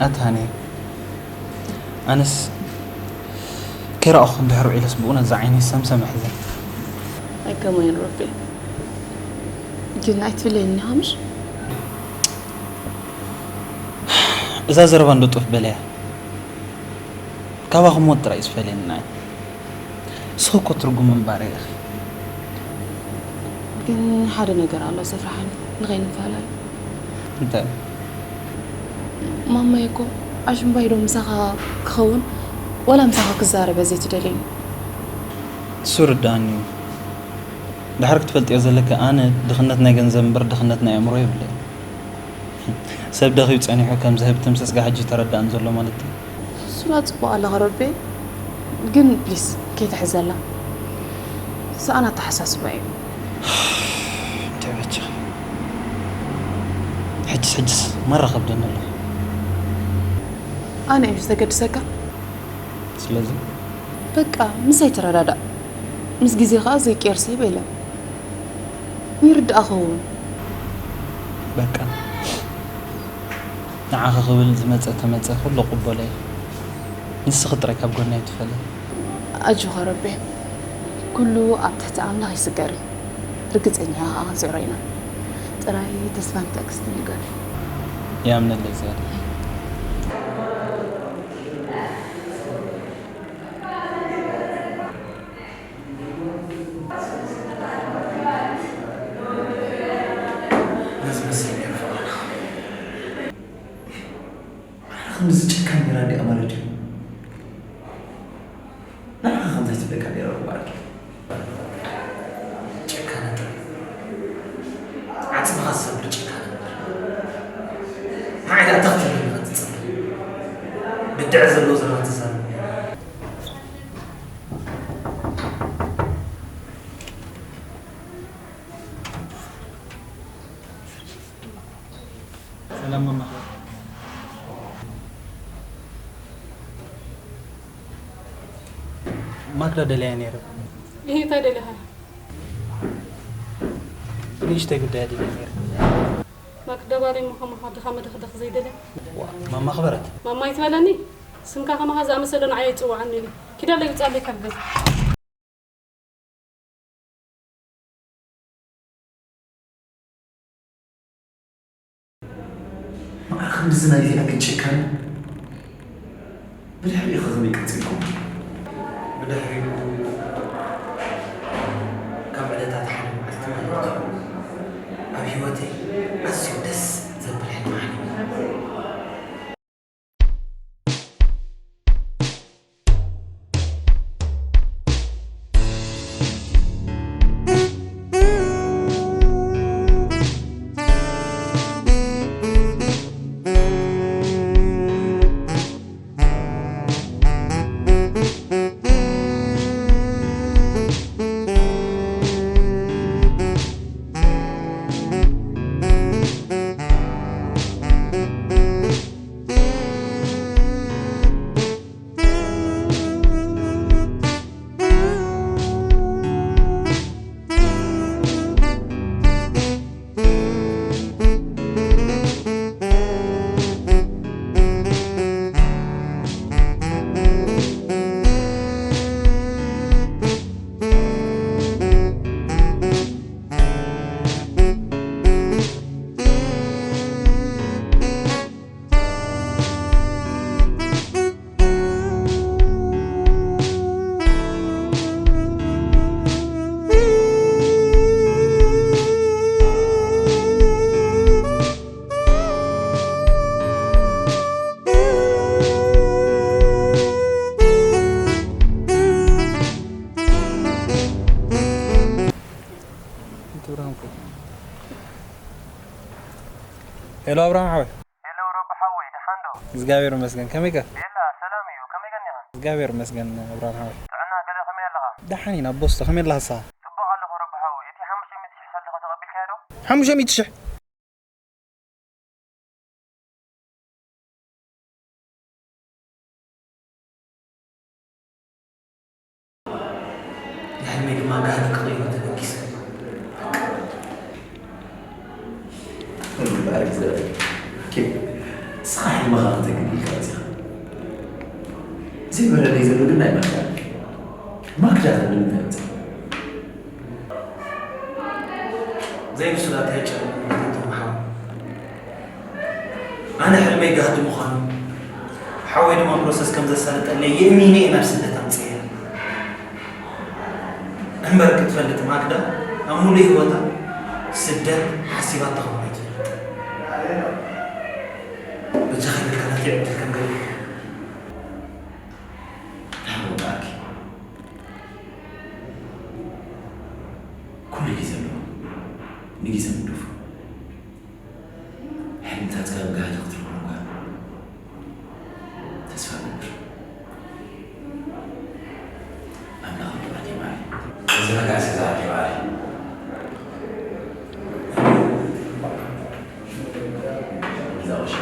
ኣታኒ ኣነስ ከይረኣኹ እንድሕር ውዒለስ ብእውነት ዝዓይኒ ሰምሰም ኣሕዝን። ኣይከማይን ረቢ። ግን ኣይትብለኒ ሃምሽ። እዛ ዘረባ እንዶ ጡፍ በለያ። ካባኹም ሞት ጥራይ እዩ ዝፈልየኒ ንዓይ። ንስኺ እኮ ትርጉም ምንባረይ ኢኺ። ግን ሓደ ነገር ኣሎ ዘፍርሓኒ ንኸይንፈላለ። እንታይ? ማማይ እኮ ኣሽምባይ ዶ ምሳኻ ክኸውን ዋላ ምሳኻ ክዛረበ ዘይትደልየኒ? እሱ ርዳኣኒ እዩ። ድሓር ክትፈልጥዮ ዘለኪ ኣነ ድኽነት ናይ ገንዘብ እምበር ድኽነት ናይ ኣእምሮ የብለይ። ሰብ ደኺዩ ጸኒሑ ከም ዝህብትም ስስጋ ሕጂ ተረዳእን ዘሎ ማለት ድዩ? እሱላ ጽቡቕ ኣለኻ ረቢ። ግን ፕሊስ ከይተሕዘላ። ሰኣን ኣተሓሳስባ እዩ። እንታይ በጃ። ሕጅስ ሕጅስ ማራ ከብደኒ ኣሎ። ኣነ እዩ ዝተገድሰካ። ስለዚ በቃ ምስይ ተረዳዳእ። ምስ ግዜ ኸኣ ዘይቅየር ሰብ የለን። ይርዳእ ኸውን። በቃ ንዓኺ ክብል ዝመጸ ተመጸ ኩሉ ቅበሎ እየ። ንስኺ ጥራይ ካብ ጎነይ ኣይትፈሊ። ኣጆኻ ረቢ። ኩሉ ኣብ ትሕቲ ኣምላኽ ይስገር እዩ። ርግጸኛ ኸኣ ክንስዕሮ ኢና። ጥራይ ተስፋን ትዕግስትን ይገር። ይኣምነለይ እግዚኣብሔር። ከምዚ ጨካን ጌራ እንዲኣ ማለት እዩ። ንዓኻ ከምዚ ኣይትብለካ ኔረ እኮ በኣልኪ። ጨካነ ጥራይ። ዓጽምኻ ዝሰብር ጨካነ እምበር። ንዓይ ደኣ እንታይ ክትብለኒ ኢኻ ትጽበ? ብድዐ ዘለዎ ዘረባ ትዛረብ። ሰላም ማማ። ማክዳ ደልያ ነይረ። ይሄ እንታይ ደልኻ? ንእሽተይ ጉዳይ ኣድልያ ነይረ። ማክዳ ባሪ ምዃን ምዃን ድኻ መደኽደኽ ዘይደልያ። ዋ፣ ማማ ክበረት። ማማ ይትበለኒ? ስምካ ከማኻ ዝኣመሰለ ንዓይ ኣይጽውዓንን እዩ። ኪዳ ለይ ውጻለይ ካብ ገዛ። ማዕረ ክንድዚ ናይ እዚኣ ግን ጭካነ ብድሕሪኡ ከ ከመይ ቀጺልኩም? ብድሕሪኡ ካብ ዕለታት ሓደ መዓልቲ ማለት እዩ ኣብ ህይወተይ ኣዝዩ ደስ ዘብል ሕልሚ ሓሊመ። ሄሎ ኣብርሃም ሓወይ። ሄሎ ረቢ ሓወይ፣ ደሓን ዶ? እግዚኣብሔር ይመስገን። ከመይ ከ? ቤላ ሰላም እዩ። ከመይ ቀኒኻ? እግዚኣብሔር ይመስገን ኣብርሃም ሓወይ። ጥዕና ገለ ከመይ ኣለኻ? ደሓን ኢና ኣቦስቶ፣ ከመይ ኣለኻሳ? ጽቡቕ ኣለኹ ረቢ ሓወይ። እቲ ሓሙሽተ ሚእቲ ሺሕ ሰልዲ ኸ ተቐቢልካዮ ዶ? ሓሙሽተ ሚእቲ ሺሕ? ንሕልመይ ድማ ጋህዲ ክቕይሮ ተበጊሰ። በቃ። እምበኣር እግዚኣብሔር። ኦኬ። ንስኻ ሕልምኻ ከተግኒ ኢልካ መጺኻ። ዘይበረለይ ዘሎ ግን ናይ ማክዳ። ማክዳ ከ ንምንታይ መጺኻ? ዘይብሱላት ኣይጨነቑን እቶም ሓው። ኣነ ሕልመይ ጋህዲ ምዃኑ፣ ሓወይ ድማ ፕሮሰስ ከም ዘሳልጠለይ የእሚነ እየ ናብ ስደት ኣምጽኤ። እምበር ክትፈልጥ ማክዳ ኣብ ሙሉእ ህይወታ ስደት ሓሲባቶ ከም ኣይትፈልጥ። በጃኻ ኢልካ ናተይ ዕድል ከም ገለ። እንታይ ወጣኪ? ኩሉ ግዜ ኣለዎ። ንግዜ ንደፉ። ሕልምታትካ ብጋህዲ ክትረኽቦም ከኣ ተስፋ እገብር። ኣምላኽ ኣብ ልዕሊ ማሪ። እዚ ረጋሲ ዝኣኪ ማሪ። እዛ ቁሸ።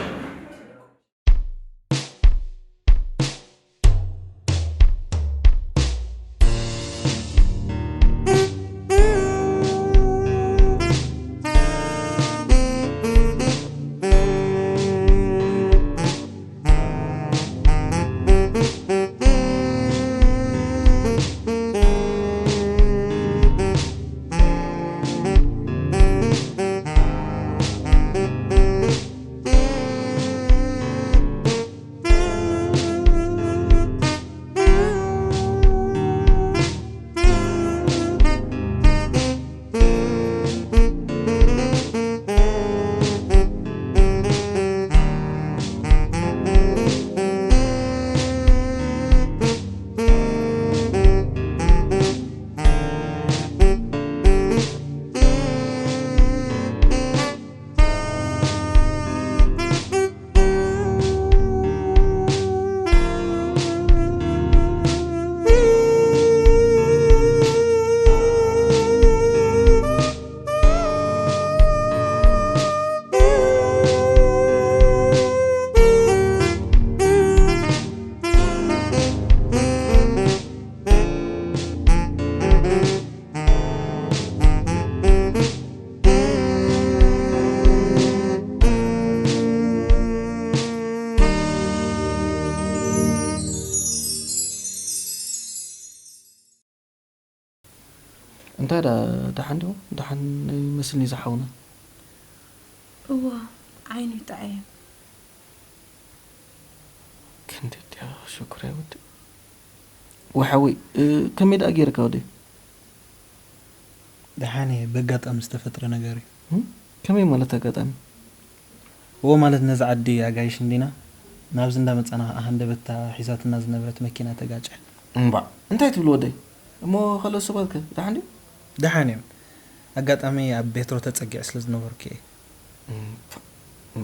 እንታይ ደኣ ደሓን ዲኹም? ደሓን ይመስልኒ ዝሓውና። እዋ፣ ዓይኑ ይጥዓየም። ክንዲ ድያ ሽኩር ኣይወድእ። ወሓወይ፣ እ፣ ከመይ ደኣ ገይርካ ወደይ? ደሓን እየ፣ በጋጣሚ ዝተፈጥረ ነገር እዩ። እም? ከመይ ማለት ኣጋጣሚ? እዎ ማለት ነዚ ዓዲ ኣጋይሽ እንዲና ናብዚ እንዳመጻና ከኣ ሃንደበታ ሒዛትና ዝነበረት መኪና ተጋጨ። እምባዕ፣ እንታይ ትብል ወደይ? እሞ ካልኦት ሰባት ከ ደሓን ድዮም? ደሓን እዮም። ኣጋጣሚ ኣብ ቤትሮ ተጸጊዐ ስለ ዝነበርኩ እየ። እም፣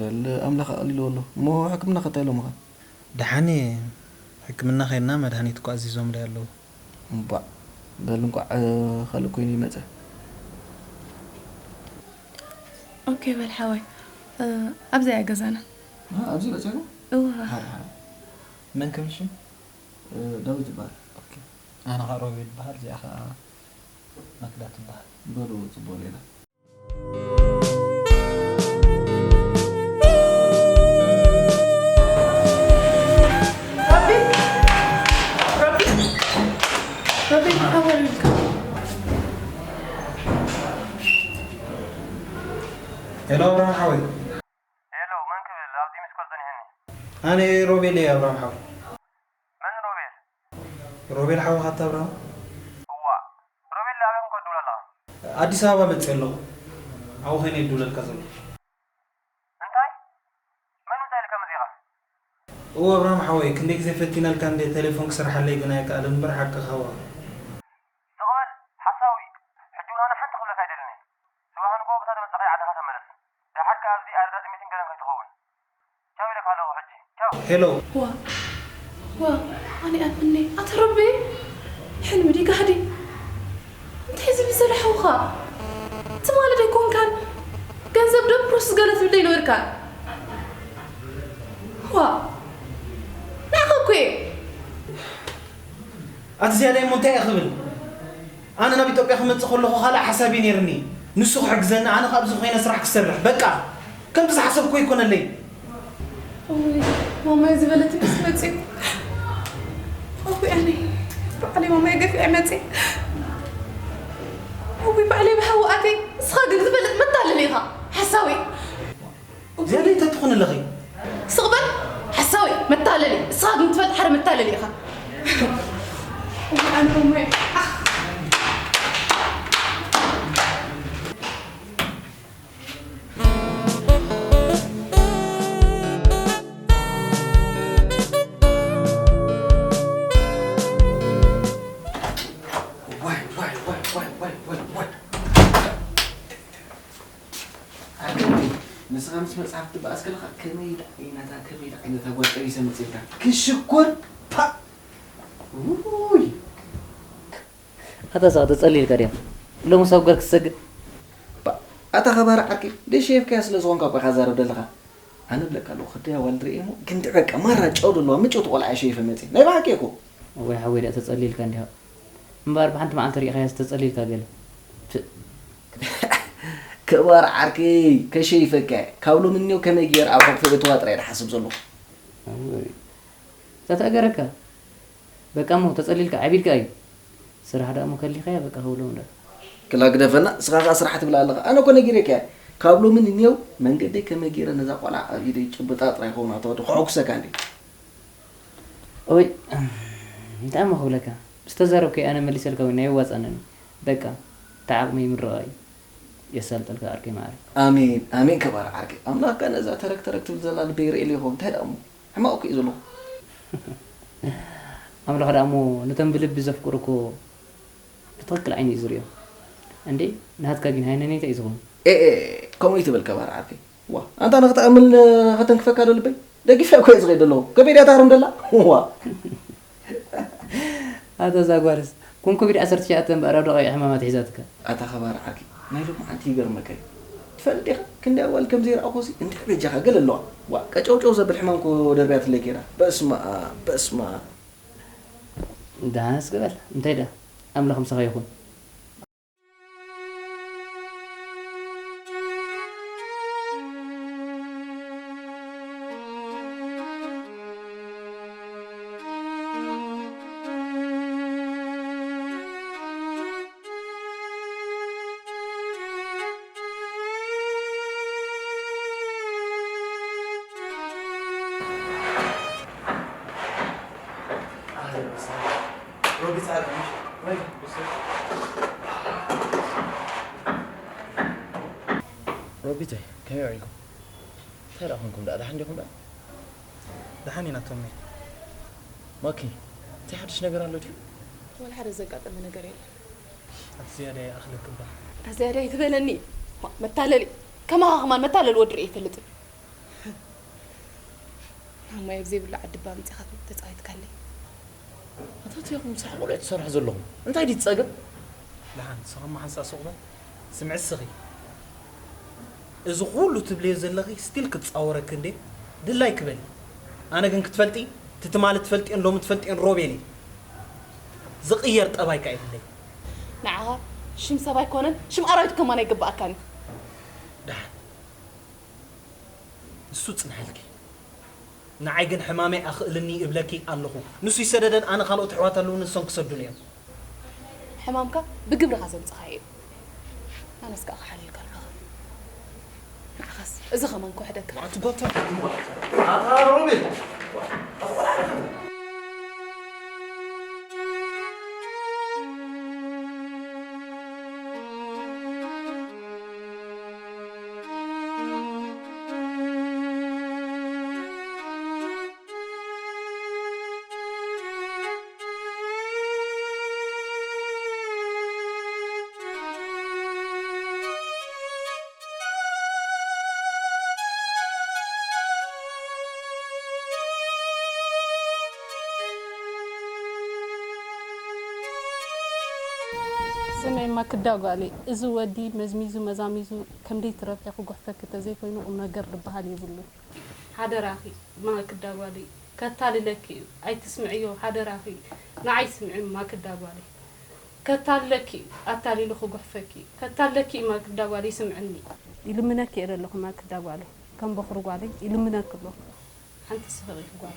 በል ኣምላኽ ኣቕሊልዎ ኣሎ። እሞ ሕክምና ከ እንታይ ኢሎምኻ? ደሓን እየ። ሕክምና ከይድና መድሃኒት እኳ ኣዚዞምለይ ኣለዉ። እምባዕ፣ በል እንቋዕ፣ እ፣ ካልእ ኮይኑ ይመጸ። ኦኬ በል ሓወይ፣ እ፣ ኣብዚኣ እያ ገዛና። እ፣ ኣብዚ ገዛና? እወ። ሓ፣ ሓ። መን ክብል ሽም? እ፣ ዳዊት ይበሃል። ኦኬ። ኣነ ኸኣ ሮቤል ይበሃል፣ እዚኣ ኸኣ ማክዳ ትበሃል። በሉ፣ ጽቡቕ ሌላ። ሄሎ፣ ኣብርሃም ሓወይ። ሄሎ፣ መን ክብል? ኣብዚ ሚስኮል ጸኒሑኒ። ኣነ ሮቤል እየ፣ ኣብርሃም ሓወይ። መን ሮቤል? ሮቤል ሓውኻ ኣታ ኣብርሃም? እዋእ፣ ሮቤል ኣበይ ኮንካ ትድውል ኣለኻ? ኣዲስ ኣበባ መጺአ ኣለኹ። ኣብኡ ኾይነ እየ ዝድውለልካ ዘለኹ። እንታይ? መን ምጻእ ኢልካ መጺእኻ? እወ ኣብርሃም ሓወይ፣ ክንደይ ግዜ ፈቲነልካ እንድየ፣ ቴሌፎን ክሰርሓለይ ግን ኣይከኣለን እምበር ሓቅኻ እወ። ስቕ በል ሓሳዊ፣ ሕጂ እውን ኣነ ሓንቲ ክብለካ ኣይደልን እየ። ጽባሕ ንግሆ በታ ዝመጻኻዮ ዓድኻ ተመለስ። ደሓር ከኣ ኣብዚ ኣደዳ ጥሜትን ገለን ከይትኸውን። ቻው ኢለካ ኣለኹ ሕጂ። ቻው። ሄሎ። ዋ፣ ዋ፣ ኣነ ኣምኔ። ኣታ ረቢ፣ ሕልሚ ድዩ ጋህዲ? እንታይ ዝብል ዘሎ ሓውኻ? ትማሊ ዶ ኣይኮንካን ገንዘብ ዶ ፕሮሰስ ገለ ትብለይ ነበርካ? ዋ፣ ንዓኻ እኮ እየ። ኣቲ ዝያዳይ እሞ እንታይ እየ ክብል? ኣነ ናብ ኢትዮጵያ ክመጽእ ከለኹ ካልእ ሓሳብ እዩ ነይርኒ። ንሱ ክሕግዘኒ፣ ኣነ ከኣ ኣብዚ ኮይነ ስራሕ ክሰርሕ። በቃ፣ ከምቲ ዝሓሰብኩ ኣይኮነለይ። እውይ፣ ማማይ ዝበለትንስ መፂኡ። እውይ፣ ኣነ ባዕለይ ማማይ ገፊዐ መፂእ። እውይ፣ ባዕለይ ብሃዊ ኣትየ። ንስኻ ግን ዝበለጥ መታለሊ ኢኻ። ሓሳዊ። ዝያዳ እንታይ ትኾን ኣለኺ? ስቕ በል። ሓሳዊ፣ መታለሊ። ንስኻ ግን ትፈልጥ ሓደ መታለሊ ኢኻ። እውይ፣ ኣነ ማማይ። ኣኽ። ዋይ፣ ዋይ፣ ዋይ፣ ዋይ፣ ዋይ፣ ዋይ፣ ዋይ። ኣንተ ንስኻ ምስ መጽሓፍ ትበኣስ ከለኻ ከመይ ዳ-፣ ዓይነታ፣ ከመይ ዳ-፣ ዓይነታ ጓል ጠቢሰ መጺእካ? ክሽኮር፣ ፓ! ውይ! ኣታ ሳቕ ተጸሊልካ ድያ? ሎምስ ኣብ ገር ክትሰግር? ባ-፣ ኣታ ኸባሪ ዓርኪ፣ ደይ ሸየፍካያ ስለ ዝኾንካ እኮ ኢኻ ትዛረብ ዘለኻ። ኣነ እብለካ ኣለኹ፣ ክደያ ጓል ድርኢ እሞ፣ ግን በቃ ማራ ጨው ዘለዋ ምጭውቲ ቆልዓ እየ ሸይፈ መፅየ። ናይ ብሓቂ እኮ። እወይ ሓወይ፣ ደኣ ተጸሊልካ እንዲኻ። እምበኣር ብሓንቲ መዓልቲ ርኢኻያስ ተጸሊልካ ገለ። ፕእ። ክባር ዓርከይ፣ ከሸይፈካ እየ። ካብ ሎሚ እኒኦ ከመይ ገይረ ኣብ ሕቑፊ እእትዋ ጥራይ እየ ዝሓስብ ዘለኹ። እወይ። ተተእገረካ። በቃ እሞ ተጸሊልካ ዓቢድካ እዩ። ስራሕ ደኣ እሞ ከሊኻያ በቃ ከብሎም እንዳ። ክላ ግደፈና፣ ንስኻ ኸኣ ስራሕ ትብል ኣለኻ። ኣነ እኮ ነጊረካ እየ። ካብ ሎሚ ንኔው መንገደይ ከመይ ገይረ ነዛ ቆልዓ ኣብ ኢደይ ጭብጣ ጥራይ ይኸውን ኣተወዲ ከሐጉሰካ እንዴ። ኦይ፣ እንታይ እሞ ክብለካ? ምስ ተዛረብከይ ኣነ መሊሰልካ እውን ኣይዋጻእንን እዩ። በቃ፣ እቲ ዓቕመይ ምርቓ እዩ። የሳልጠልካ ዓርከይ መዓረይ። ኣሜን፣ ኣሜን ክባር ዓርከይ። ኣምላኽ ከኣ ነዛ ተረክ ተረክ ትብል ዘላ ልበይ ይርእየሉ ይኸውን። እንታይ ደኣ እሞ? ሕማቕ እኮ እዩ ዘለኹ። ኣምላኽ ደኣ እሞ ነቶም ብልቢ ዘፍቅሩ እኮ ብትኽክል ዓይኒ እዩ ዝርእዮም። እንዴ፣ ናትካ ግን ሃይነነይታ እዩ ዝኾኑ። ኤ፣ ኤ፣ ከምኡ ይትበል ከባር ዓርከይ። ዋ፣ ኣንታ ንኽትኣምን ከተንክፈካ ዶ ልበይ? ደጊፍያ እኮ እየ ዝኸይድ ዘለኹ። ከመይ ድያ ትሃርም ደላ? ዋ። ኣታ እዛ ጓልስ፣ ኮን ኮቪድ ዓሰርተ ትሽዓተ እምበኣር ኣብ ደቂቕ ሕማማት ሒዛትካ። ኣታ ከባር ዓርከይ፣ ናይ ሎማዓንቲ ይገርመካ እዩ። ትፈልጥ ዲኻ? ክንደይ ኣዋልድ ከም ዘይረኣኹሲ፣ እንድዒ በጃኻ ገለ ኣለዋ። ዋ፣ ቀጨውጨው ዘብል ሕማም እኮ ደርብያትለይ ከይዳ። በስመ ኣብ፣ በስመ ኣብ። ደሓን እስኪ በል፣ እንታይ ደኣ? ኣምላኽ ምሳኻ ይኹን። ሮቢተይ፣ ከመይ ውዒልኩም? እንታይ ደኣ ኮንኩም ደኣ? ደሓን ዲኹም ደኣ? ደሓን ኢና ቶሚ። ማኪ፣ እንታይ ሓድሽ ነገር ኣሎ ድዩ? ወላ ሓደ ዘጋጠመ ነገር የለን። ኣቲ ዝያዳ ይኣኽለኪ እባ። ኣቲ ዝያዳ ይትበለኒ። ማ-፣ መታለሊ። ከማኻ ከማን መታለሊ ወዲ ርእየ ይፈልጥን። ማማይ ኣብ ዘይብሉ ዓዲ እባ ኣምጺኻ ተጻዊትካለይ። ኣታ እንታይ ኢኹም ስራሕ ቆልዑ ትሰርሑ ዘለኹም? እንታይ ድዩ ጸገም? ደሓን፣ ንስኻ እሞ ሓንሳእ ሱቕ በል። ስምዒ እስኺ። እዚ ኩሉ ትብልዮ ዘለኺ ስቲል ክጻወረኪ እንዴ? ድላይኪ በሊ። ኣነ ግን ክትፈልጢ፣ እቲ ትማሊ ትፈልጥዮን ሎሚ ትፈልጥዮን ሮቤል እየ። ዝቕየር ጠባይ ከኣ የብለይ። ንዓኻ ሽም ሰብ ኣይኮነን፣ ሽም ኣራዊት ከማን ኣይግብኣካን እዩ። ደሓን። ንሱ ጽንሐልኪ። ንዓይ ግን ሕማመይ ኣኽእልኒ እብለኪ ኣለኹ። ንሱ ይሰደደን ኣነ ካልኦት ኣሕዋት ኣለዉኒ ንሶም ክሰዱኒ እዮም። ሕማምካ ብግብርኻ ዘምጽኻዮ እዩ። ኣነስ ከኣ ክሓልየልካ ኣልኩኻ። ንዓኻስ እዚ ኸማን ክውሕደካ። ኣቲ ጓል ተባዕታይ እምበር። ኣታ ሮቤል። ስምዒ ማክዳ ጓለይ፣ እዚ ወዲ መዝሚዙ መዛሚዙ ከም ደይትረብሒ ክጉሕፈኪ ተዘይኮይኑ ቁም ነገር ዝበሃል የብሉን። ሓደራኺ ማክዳ ጓለይ፣ ከታልለኪ እዩ፣ ኣይትስምዕዮ ሓደራኺ። ንዓይ ስምዒ ማክዳ ጓለይ። ከታልለኪ እዩ፣ ኣታሊሉ ክጉሕፈኪ እዩ። ከታልለኪ እዩ ማክዳ ጓለይ፣ ስምዕኒ። ይልምነኪ እየ ዘለኹ ማክዳ ጓለይ፣ ከም በኹሪ ጓለይ ይልምነኪ ኣለኹ። ሓንቲ ስሕቕ ኢሉ ጓል።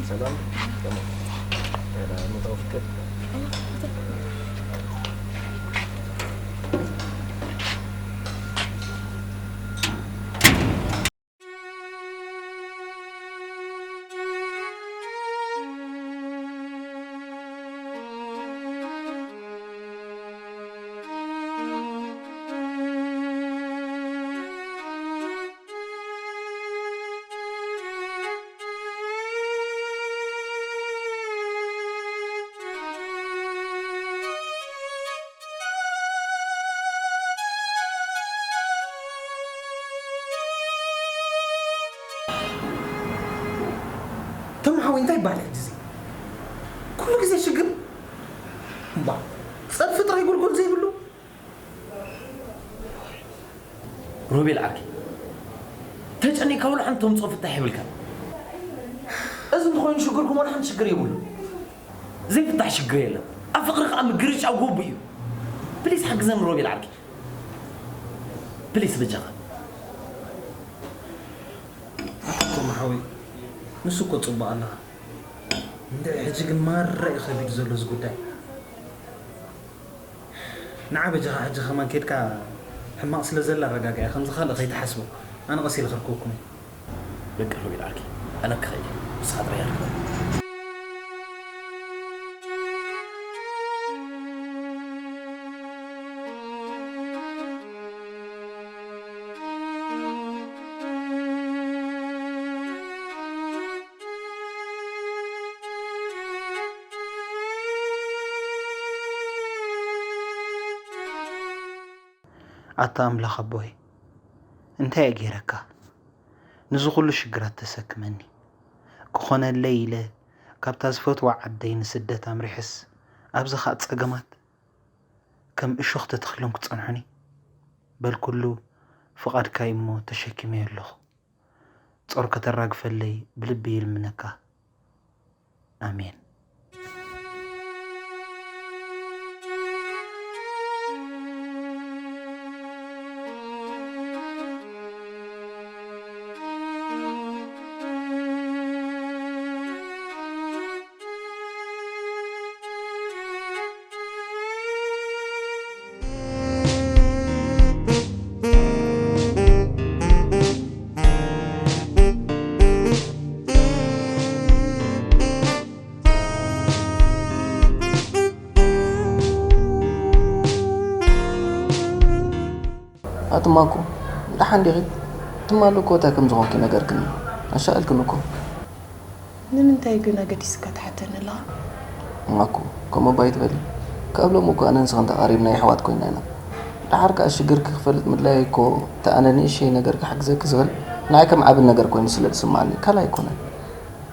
ሰላም። ሰላም። ሰላም። ሰላም። ተማሓዊ እንታይ ይበሃል ሕጂ እዚ? ኩሉ ግዜ ሽግር? እምባ፣ ጸድፊ ጥራይ ጎልጎል ዘይብሉ? ሮቤል ዓርከይ፣ ተጨኒቕካ ወላ ሓንቲ ተምጽኦ ፍታሕ የብልካን። እዚ እንተኾይኑ ሽግርኩም ወላ ሓንቲ ሽግር የብሉ። ዘይፍታሕ ሽግር የለን። ኣብ ፍቕሪ ከኣ ምግርጫው ጎቡ እዩ። ፕሊስ ሓግዘኒ ሮቤል ዓርከይ። ፕሊስ በጃኻ። ኣቶ መሓዊ፣ ንሱ እኮ ጽቡቕ ኣለኻ። እንድዒ ሕጂ ግን ማራ እዩ ከቢዱ ዘሎ እዚ ጉዳይ። ንዓ በጃኻ ሕጂ ከማን ኬድካ ሕማቕ ስለ ዘላ ኣረጋግዐ፣ ከምዚ ካልእ ከይትሓስቡ። ኣነ ቀስ ኢለ ከርከበኩም እየ። በቃ ሮቤል ዓርከይ፣ ኣነ ክኸይድ፣ ንስኻ ጥራይ ኣርክበኒ። ኣታ ኣምላኽ ኣቦይ፣ እንታይ እየ ገይረካ? ንዚ ኹሉ ሽግራት ተሰክመኒ። ክኾነለይ ኢለ ካብታ ዝፈትዋ ዓደይ ንስደት ኣምሪሐስ፣ ኣብዚ ኸኣ ጸገማት ከም እሾኽ ተተኺሎም ክጸንሑኒ። በል ኩሉ ፍቓድካ እዩ እሞ ተሸኪመዮ ኣለኹ። ጾር ከተራግፈለይ ብልቢ ይልምነካ። ኣሜን። ኣቲ ማኩ፣ ደሓን ዲኺ? ትማሊ እኮ እንታይ ከም ዝኾንኪ ነገርክኒ። ኣሻቒልክኒ እኮ። ንምንታይ ግን ኣገዲስካ ትሓተኒ ኣለኻ? ማኩ፣ ከምኡ እባ ኣይትበሊ። ካብ ሎሚ እኮ ኣነን ንስኽን ተቓሪብና የሕዋት ኮይና ኢና። ደሓር ከኣ ሽግርኪ ክፈልጥ ምድላየይ እኮ፣ እቲ ኣነ ንእሽተይ ነገር ክሕግዘኪ ዝኽእል ንዓይ ከም ዓቢ ነገር ኮይኑ ስለ ዝስምዓኒ፣ ካልእ ኣይኮነን።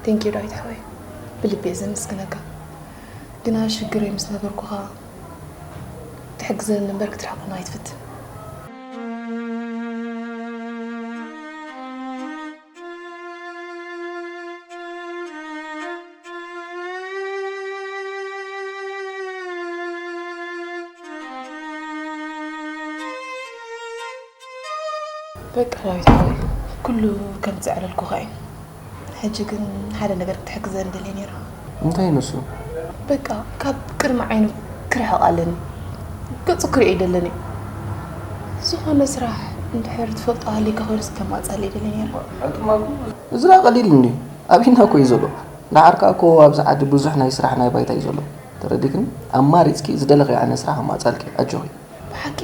Thank you ዳዊት ሓወይ፣ ብልቢ እየ ዘመስግነካ። ግና ሽግረይ ምስ ነገርኩኻ፣ ክትሕግዘኒ እምበር ክትርሕቐኒ ኣይትፍትን። በቃ ዳዊት ሓወይ፣ ኩሉ ከም ዝጸዕረልኩኻ እዩ። ሕጂ ግን ሓደ ነገር ክትሕግዘኒ ደልየ ነይረ። እንታይ ንሱ? በቃ ካብ ቅድሚ ዓይኑ ክርሕቕ ኣለኒ። ገጹ ክርእዮ ኣይደልን እዩ። ዝኾነ ስራሕ እንድሕር ትፈልጦ ሃልዩካ ኮይኑስ ከተማጽኣለይ ደልየ ነይረ። እዚ ደኣ ቀሊል እንድዩ። ኣብይና እኮ እዩ ዘሎ። ደሓር ከኣ እኮ ኣብዚ ዓዲ ብዙሕ ናይ ስራሕ ናይ ባይታ እዩ ዘሎ። እቲ ተረዲክኒ? ኣማሪፅኪ ዝደለኽዮ ዓይነት ስራሕ ኣማፃልኪ። ኣጆኺ። ብሓቂ?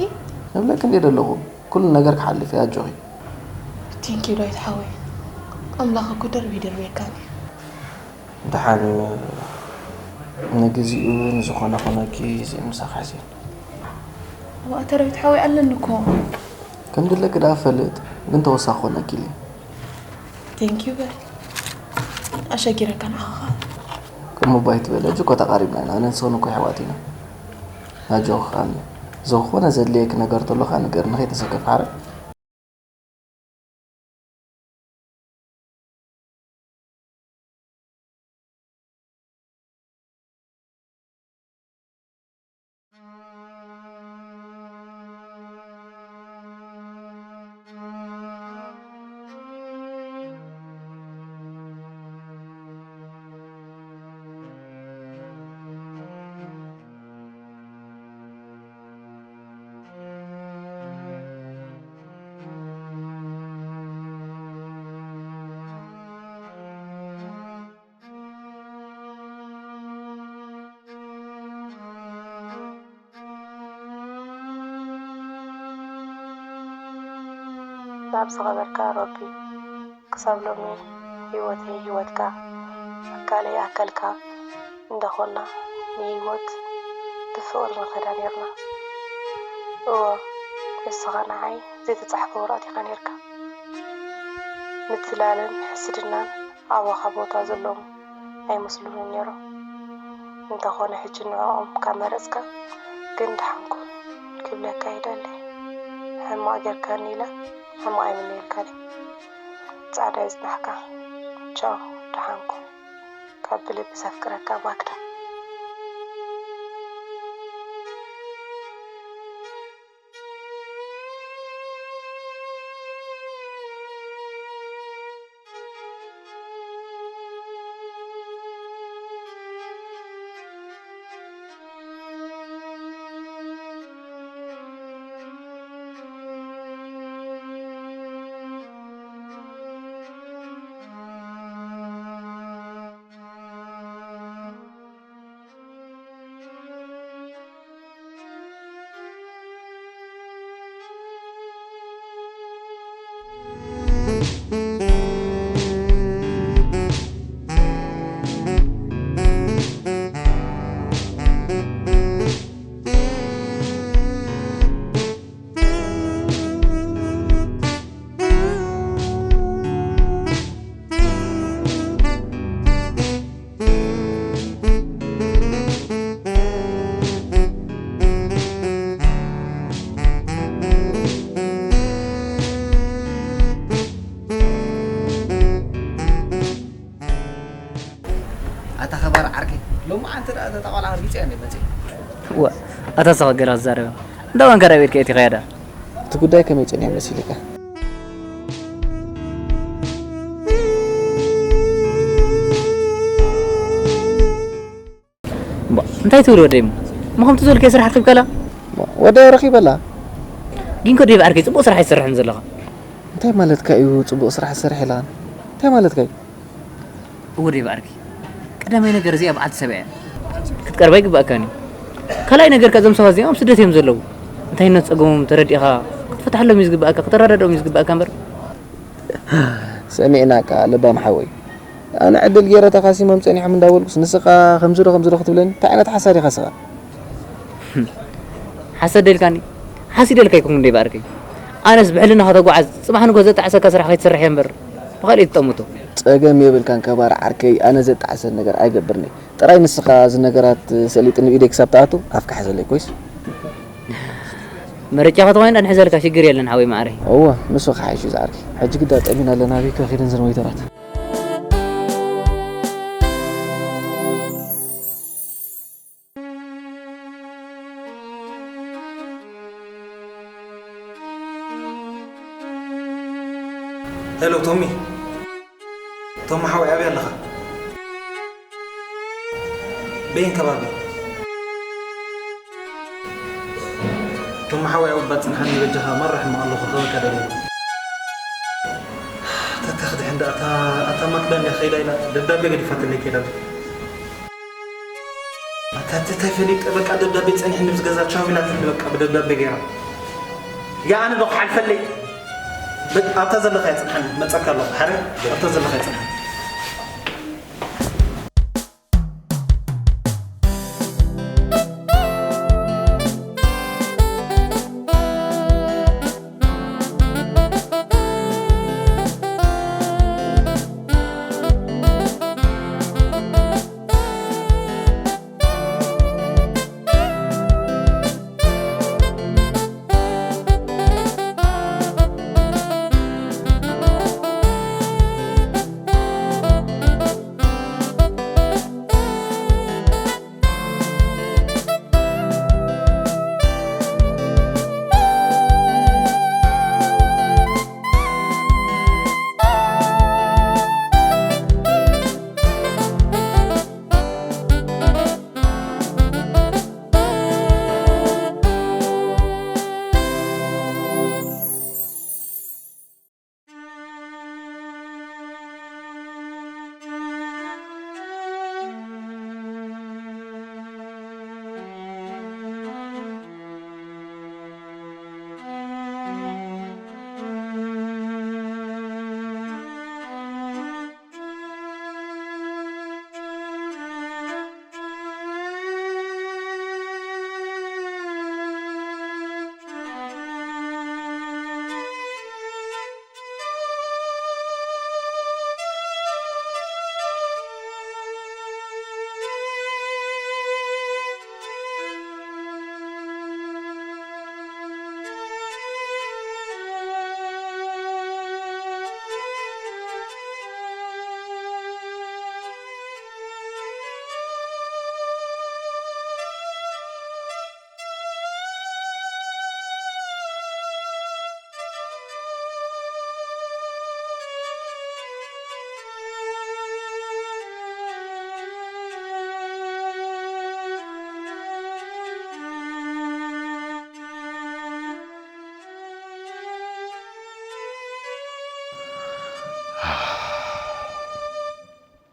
እብለኪ እንዴ ዘለኹ፣ ኩሉ ነገር ክሓልፍ እዩ። ኣጆኺ። ቴንኪዩ ዳዊት ሓወይ፣ ኣምላኽ እኮ ደርቢ ይደርብየካኒ። ደሓን፣ ንግዚኡ ንዝኾነ ኾነኪ ዘይምሳኽ ሕዚ። ኣታ ዳዊት ሓወይ ኣለኒ እኮ። ከም ድለኪ ደኣ ፈልጥ፣ ግን ተወሳኺ ኾነኪ ኢለ። ቴንኪዩ በል። ኣሸጊረካ ንዓኻ። ቅድሚ ባይ ትበል፣ ሕጂ እኮ ተቓሪብና ኢና፣ ኣነን ንስኽን እኮ ኣሕዋት ኢና። ኣጆኺ ከዓኒ፣ ዝኾነ ዘድልየኪ ነገር ተሎ ከኣ ንገርኒ፣ ከይተሰከፊ ሓራይ። ናብ ዝኸበርካ ረቢ ክሳብ ሎሚ ህይወተይ ህይወትካ ኣካለይ ኣካልካ እንዳኾና ንህይወት ብፍቕሪ ንኸዳ ኔርና። እወ ንስኻ ንዓይ ዘይተጻሕፈ ወረቐት ኢኻ ኔርካ። ምትላልን ሕስድናን ኣባኻ ቦታ ዘለዎም ኣይመስሉንን ኔሮም። እንተኾነ ሕጂ ንዕኦም ካብ መረጽካ ግን ደሓንኩም ክብለካ ይደሊ። ሕማቕ ጌርካኒ ኢለ ሕማቕ ኣይምነየልካን እየ። ጻዕዳ ይጽናሕካ። ቻው ደሓንኩም። ካብ ብልቢ ዘፍቅረካ ማክዳ። ኣታ ኸባር ዓርከይ፣ ሎማዓንቲ ደኣ እታ ቆልዓ ርጊጸያ እንደ መጺእ። እዋ፣ ኣታ ሰኸ ገለ ክትዛረብ። እንዳ ዋንካ ዳኣ ቤትካ እየ ትኸያዳ። እቲ ጉዳይ ከመይ ጸኒሑ መሲልካ? እምባ፣ እንታይ ትብል ወደይ እሞ? እሞ ከምቲ ዝበልካዮ ስራሕ ረኺብካላ? እሞ፣ ወደይ ረኺበላ። ጊንኮ ዴቭ ዓርከይ፣ ጽቡቕ ስራሕ ኣይትሰርሕን ዘለኻ። እንታይ ማለትካ እዩ ጽቡቕ ስራሕ ዝሰርሕ የላን? እንታይ ማለትካ እዩ? እወ ዴቭ ዓርከይ፣ ቀዳማይ ነገር እዚኣ በዓልቲ ሰብኣ እያ። ክትቀርባ ኣይግብኣካን እዩ። ካልኣይ ነገር ከኣ እዞም ሰባት እዚኦም ኣብ ስደት እዮም ዘለዉ። እንታይነት ጸገሞም ተረዲእኻ ክትፈትሓሎም እዩ ዝግብኣካ፣ ከተረዳድኦም እዩ ዝግብኣካ እምበር። ሰሚዕናካ ለባም ሓወይ። ኣነ ዕድል ገይረ ተኻሲሞም ጸኒሖም እንዳበልኩስ ንስኻ ከምዚ ዶ ከምዚ ዶ ክትብለኒ? እንታይ ዓይነት ሓሳድ ኢኻ ስኻ? ሓሰደልካኒ ሓሲደልካ ኣይኮንኩን ደይ ባርከይ ኣነስ ብሕልናኻ ተጓዓዝ ጽባሕ ንጎ ዘጣዕሰካ ስራሕ ከይትሰርሕ እየ እምበር ብኻልእ ትጠምቶ ጸገም የብልካን ከባር ዓርከይ ኣነ ዘጣዕሰ ነገር ኣይገብርኒ ጥራይ ንስኻ እዚ ነገራት ሰሊጥኒ ኢደይ ክሳብ ትኣቱ ኣፍካ ሓዘለይ ኮይስ መረጫ ከተኾይን ኣንሕዘልካ ሽግር የለን ሓወይ ማዕረይ እወ ንሱ ክሓይሽ እዩ ዝዓርከይ ሕጂ ግዳ ጠሚና ኣለና ኣበይ ከኺደን ዘን ወይተራት ሄሎ ቶሚ፣ ቶሚ ሓወይ ኣበይ ኣለኻ? በየን ከባቢ? ቶሚ ሓወይ ኣብ ባጽንሓኒ በጃኻ ማራ ሕማቕ ኣለኹ ክበካ ደልየ። ተታ ክድሕን ደኣ እታ ኣታ ማክዳ እንድያ ከይዳ ኢላ ደብዳቤ ገዲፋትለይ ከይዳ ኣላ። ኣታ እንታይ ፈሊጠ በቃ ደብዳቤ ጸኒሕኒ ምስ ገዛ ቻው ኢላትኒ በቃ ብደብዳቤ ገይራ። ያ ኣነ ዶ ክሓልፈለይ? በ-፣ ኣብታ ዘለኻ እያ ጽንሓኒ፣ መጸካ ኣለኹ። ሓረ ኣብታ ዘለኻ እያ ጽንሓኒ።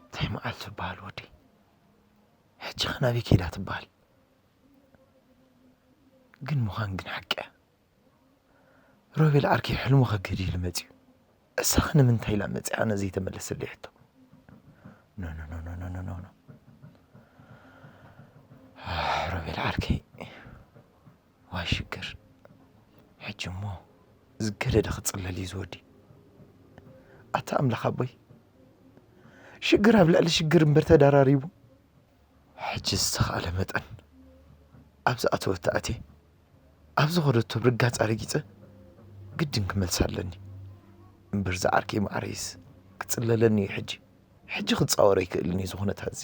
እንታይ መዓልቲ ትበሃል ወዲ? ሕጂ ኸ ናበይ ከይዳ ትበሃል? ግን ምዃን ግን ሓቂ እያ። ሮቤል ዓርከይ ሕልሙ ከግህድ ኢሉ መጺኡ። እሳኸ ንምንታይ ኢላ መጺኣ ኣነ ዘይተመለሰለይ ሕቶ? ኖ፣ ኖ፣ ኖ፣ ኖ፣ ኖ፣ ኖ፣ ኖ፣ ኖ። ኣህ፣ ሮቤል ዓርከይ፣ ዋይ ሽግር። ሕጂ እሞ ዝገደደ ክጽለል እዩ ዝወዲ። ኣታ ኣምላኽ ኣቦይ፣ ሽግር ኣብ ልዕሊ ሽግር እምበር ተደራሪቡ። ሕጂ ዝተኻእለ መጠን ኣብ ዝኣተወቶ ኣትየ፣ ኣብ ዝኸደቶ ብርጋጽ ኣረጊጸ ግድን ክመልሳ ኣለኒ። እምበር ዝዓርከይ ማዕረይስ ክጽለለኒ እዩ ሕጂ። ሕጂ ክጻወር ኣይክእልን እዩ እዚ ኩነታት እዚ።